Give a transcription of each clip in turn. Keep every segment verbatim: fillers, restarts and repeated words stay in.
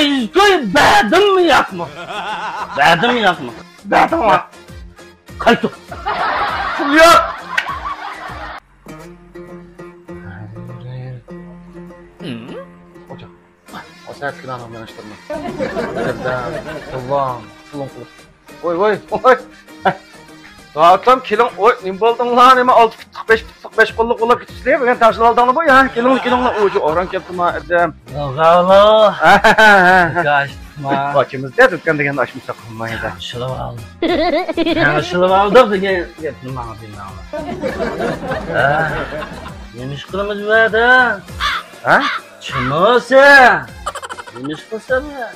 تۈزگۈي بەردىممۇ ياقمۇ؟ بەردىممۇ ياقمۇ؟ بەردىڭ ۋە قايتۇر. پۇل يوق. خوجا، ئاسەتكىنانىڭ مېڭىشتۇرما. بىردەم، پۇلۇڭ، پۇلۇڭ قىلىپ. ۋاي، ۋاي، ۋاي. داۋۇتلام، كېلىڭ. ۋاي، نېمە بولدۇڭلار؟ نېمە ئالتە پۇتلۇق، بەش پۇتلۇق، بەش قوللۇق بولاپ كېتىپسىلەر؟ بۈگۈن تەڭشىلىۋالدىڭلارمۇ يا؟ كېلىڭ، كېلىڭلار. ئۇ، ئوران كەپتۇما، ئەدەم. ياغالو. ئاكا، ئاچتۇقما؟ ئاچىمىز-دە، دۇكان دېگەندە ئاچمىساق بولمايدۇ. تەڭشىلىۋالدۇق. تەڭشىلىۋالدۇق دېگەن گەپنى ماڭا دېمەڭلار. ھە؟ نېمە ئىش قىلىمىز بۇ يەردە؟ ھە؟ چىمۇسى! نېمە ئىش قىلسام يا؟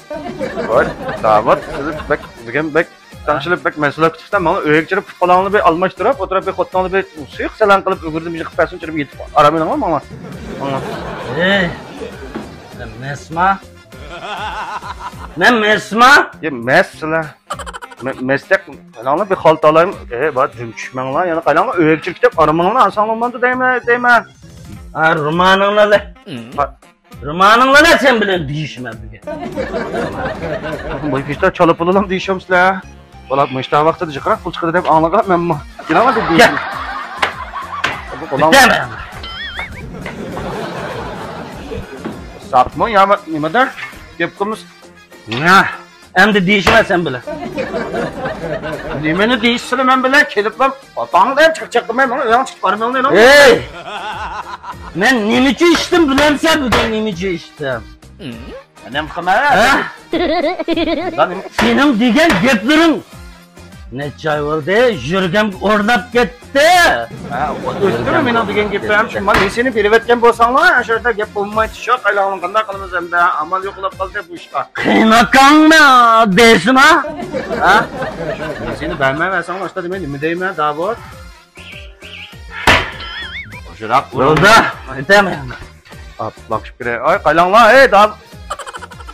ۋاي، داۋۇت، سىز بەك، بۈگۈن بەك تەڭشىلىپ، بەك مەسئۇل كۈتۈپسىلەر. ماڭا ئۆيگە چىرىپ، پۇت-قولۇڭلارنى بىر ئالماشتۇرۇپ، ئولتۇرۇپ، بىر خوتۇنۇڭلارنى بىر سۇيۇق سالام قىلىپ، ئۆگرىدىم، يىغىپ بەرسۇن، چىرىپ يېتىپ ئارام ئېلىڭلار ماڭا. ماڭا. ھەي، سەن مەستما؟ مەن مەستما؟ يا، مەستسىلەر. مە-، مەستەك، قايلاڭلار بىر خالتا ئالايمۇ؟ ئەي، بار، دۈم چۈشمەڭلار. يەنە قايلاڭلار ئۆيگە چىرىپ كېتىپ، ئارام ئېلىڭلار، ئاسانلىق بولمامدۇ دەيمەن، دەيمەن. ھە، رومانىڭلار. ھە. رومانىڭلار سەن بىلەن دېيىشىمەن بۈگۈن. بۇ پىشتا چالا پۇلىلام دېيىشەمسىلەر. بالا مۇشتا ۋاقتىدا جىقراق پۇل چىقىدۇ دەپ ئاڭلىغان مەنمۇ. كېلىڭلار دەپ دېيىشىمەن. بۇ قولۇڭ. بىتەمەن. ساپمۇ يا نېمىدە؟ گەپ قىلمىسا. ھە. ئەمدى دېيىشىمەن سەن بىلەن. نېمىنى دېيىشسىلە مەن بىلەن؟ كېلىپلا پاپاڭ دەپ چاقچاق قىلماي، ماڭا ئۆيۈڭ چىقىپ بارماڭ دېدىڭ. ھەي! مەن نېمە ئۈچۈن ئىچتىم بىلەمسەن بۈگۈن نېمە ئۈچۈن ئىچتىم؟ نېمە قىلماي؟ ھە؟ سېنىڭ دېگەن گەپلىرىڭ نەچچە ئاي بولدى، يۈرىكىمگە ئورناپ كەتتى. ھە، ئۆتتىمۇ مېنىڭ دېگەن گېپىم؟ شۇ مال ھېسىنى بېرىۋەتكەن بولساڭلار، شۇ يەردە گەپ بولمايتتى شۇ. قايلاڭلار قانداق قىلىمىز ئەمدى؟ ئامال يوقىلاپ قالدى بۇ ئىشقا. قىينىقاڭما دەيسىما؟ ھە؟ ھېسىنى بەرمەيۋەرسەڭلار ئاشتا دېمەي نېمە دەيمەن، داۋۇت؟ شۇنداق. بولدى، ئۆتەمەن. ئاپلاق شۈكرى. ئاي، قايلاڭلار، ئەي، داۋۇت.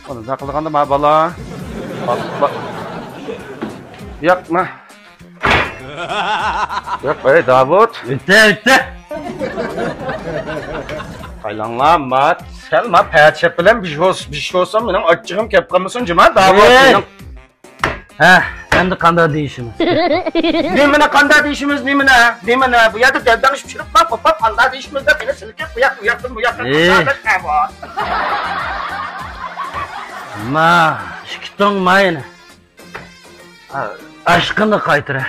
ئۇنى نېمە قىلغاندا ما بالا. ئاپلاق. ياق، ما. ياق، ئەي، داۋۇت. ئۆتە، ئۆتە. قايلاڭلار، ما. سەل ما پەتىشەپ بىلەن بىش بولسا، بىش بولسا، مېنىڭ ئاچچىقىم كەپ قالمىسۇن، جۇما، داۋۇت. ئەي. مېنىڭ ھە، ئەمدى قانداق دېيىشىمىز؟ نېمىنى قانداق دېيىشىمىز، نېمىنى؟ نېمىنى؟ بۇ يەردە دەلدەڭشىپ چۈشۈرۈپ، قانداق دېيىشىمىز دەپ، مېنى سىلكىپ، بۇ ياق، بۇ ياقتىن، بۇ ياققا ئېي. قاچا بەشمە بۇ. ما، ئىككىتىڭ ماينى. ئاشقىنى قايتۇرە.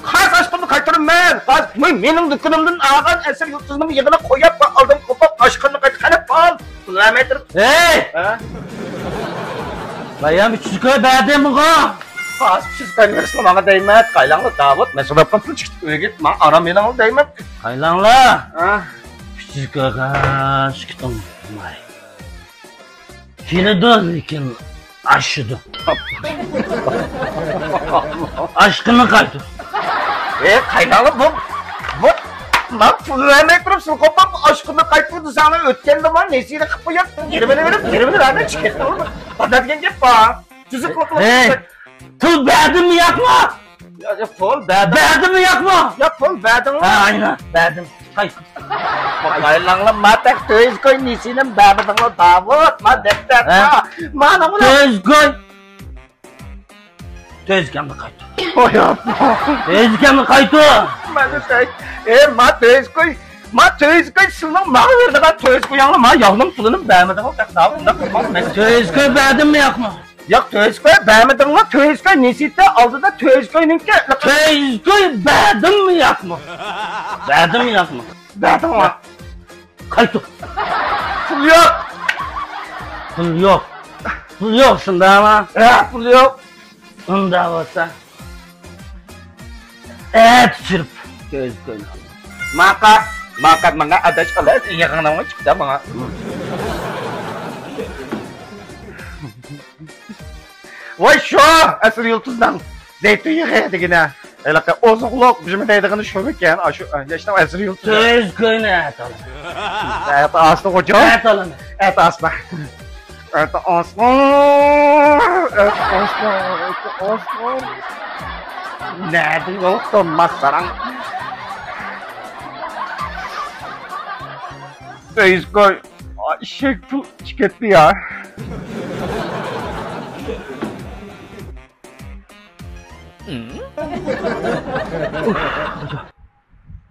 قاز ئاشقىنى قايتۇرىمەن. قاز، مەن، مېنىڭ دۇكىنىمدىن ئالغان ئەسىر يۇلتۇزنىمۇ يىغىنى قويۇپ، ئالدىم قوپۇپ، ئاشقىنى قايتۇر. قېنى بول. پۇل بەرمەي تۇرۇپ. ھەي! ھە؟ بايام ئۈچ يۈز كوي بەردىمغۇ؟ ھازىر ئۈچ يۈز كوي بېرىسىلا ماڭا دەيمەن. قايلاڭلار داۋۇت، مەن سوراپ قاپتۇ، چىقىپ ئۆيگە كېتىپ، ماڭا ئارام ئېلىڭلار دەيمەن. قايلاڭلار. ھە؟ ئۈچ يۈز كويغا ئىككى توڭ. كېلىدۇ، لېكىن ئاشىدۇ. ئاشقىنى قايتۇر. ئەي، قايناغلار، بۇ، بۇ، ماڭا پۇل بەرمەي تۇرۇپ، سىز قوپۇپ، ئاشقىنى قايتۇر دېسەڭلار، ئۆتكەندە ماڭا نېسىنى قىلىپ قويۇپ، يېرىمىنى بېرىپ، يېرىمىنى بەرمەي چىقىپ كەتتىڭلار. قانداق دېگەن گەپ بار؟ تۈزۈك قىلىپ ھەي، پۇل بەردىممۇ ياقمۇ؟ يا، يا، پۇل بەردىڭ. بەردىممۇ ياقمۇ؟ يا، پۇل بەردىڭمۇ؟ ھە، ئاينا، بەردىم. قايت. قايلاڭلار، ما تەك تۆت يۈز كوي نېسىنى بەرمىدىڭلار، داۋۇت، ما دەپتەر، ھە؟ ما، مانا بۇلار. تۆت يۈز كوي. تۆت يۈز كوينى قايتۇر. ۋاي ئاپا. تۆت يۈز كوينى قايتۇر. مانا تۆت، ئەي، ما تۆت يۈز كوي، ما تۆت يۈز كوي سىلىنىڭ ماڭا بېرىدىغان تۆت يۈز كويۇڭلار، ما ياغنىڭ پۇلىنى بەرمىدىڭلار، تەك داۋۇت، ئۇنداق قىلماڭ، مەن. تۆت يۈز كوي بەردىممۇ ياقمۇ؟ ياق، تۆت يۈز كوي بەرمىدىڭلار، تۆت يۈز كوي نېسىتە ئالدىدا تۆت يۈز كوينىڭكى. تۆت يۈز كوي بەردىممۇ ياقمۇ؟ بەردىممۇ ياقمۇ؟ بەردىڭلار. قايتۇر. پۇل يوق. پۇل يوق. پۇل يوق، شۇنداقمۇ؟ ھە، پۇل يوق. ئۇنداق بولسا. ئەتە چۈشۈرۈپ كۆز كۆرۈنۈڭ. ماقا، ماقا، ماڭا ئاداش ئالا، يىغىنىڭغا چىقتا ماڭا. ۋاي شۇ، ئەسىر يۇلتۇزنىڭ زەيتۇن يېغى دېگىنە. ھېلىقى ئوزۇقلۇق بىژىمى دەيدىغىنى شۇمىكەن؟ ئاشۇ، ياشنىڭ ئەسىر يۇلتۇزى. تۆت يۈز كوينى ئەتە ئالىمەن. ئەتە ئاستا خوجا. ئەتە ئالىمەن. ئەتە ئاستا. ئەتە ئاستا. ئەتە ئاستا. ئەتە ئاستا. نەدە يوقتۇ ماساراڭ؟ تۆت يۈز كوي. ئىشەك پۇل چىقىتتى يا.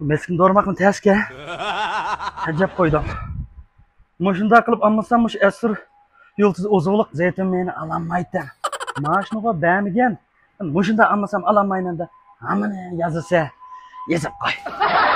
مەسكىن دورىماقمۇ تەسكە. ئەجەب قويدۇم. مۇشۇنداق قىلىپ ئالمىسام، مۇشۇ ئەسىر يۇلتۇز ئوزۇقلۇق زەيتۇن مېيىنى ئالالمايتتىم. مائاشنىغۇ بەرمىگەن. مۇشۇنداق ئالمىسام ئالالمايمەن دە. ھامىنى يازىسە يېزىپ قوي.